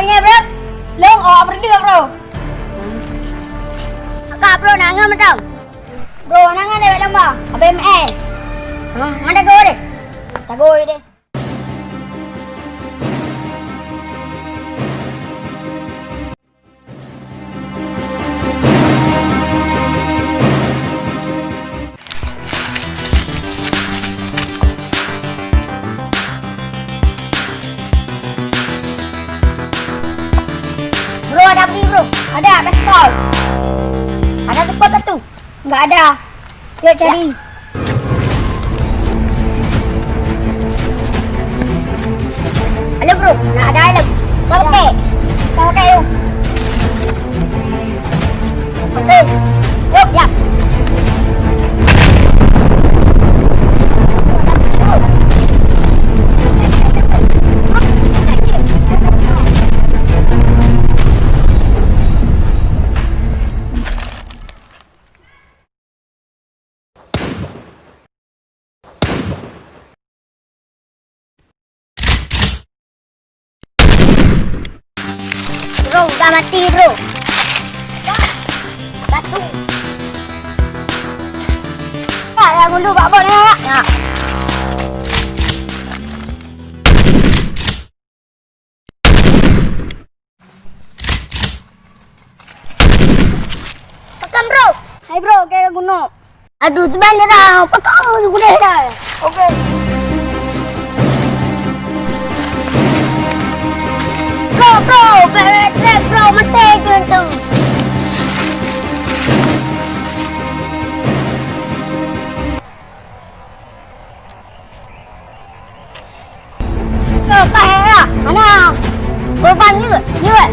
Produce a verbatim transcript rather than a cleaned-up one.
Nyoe, Bro. Long, oh, berhenti, Bro. Kakak, Bro, nak ngon mantong. Bro, nak ngon lewat lamba. Abang M L. Hah? Mana go deh? Tak go deh. Bro, ada api, Bro. Ada pistol. Ada support satu. Enggak ada. Yuk cari. Halo, Bro, nak ada helm. Kau pakai. Kau pakai, yuk. Oke. Yuk, siap. Bro, udah mati, Bro. Satu. Tak, ya, mundur bak bot ni, ya. Ya. Pakam, Bro. Hai, Bro, kaya gunok. Aduh, teban dah. Pakam, gulai dah. Oke. Bro, Bro, bebek trek, Bro, mati je tu. Mana? Korban nyoe, nyoe.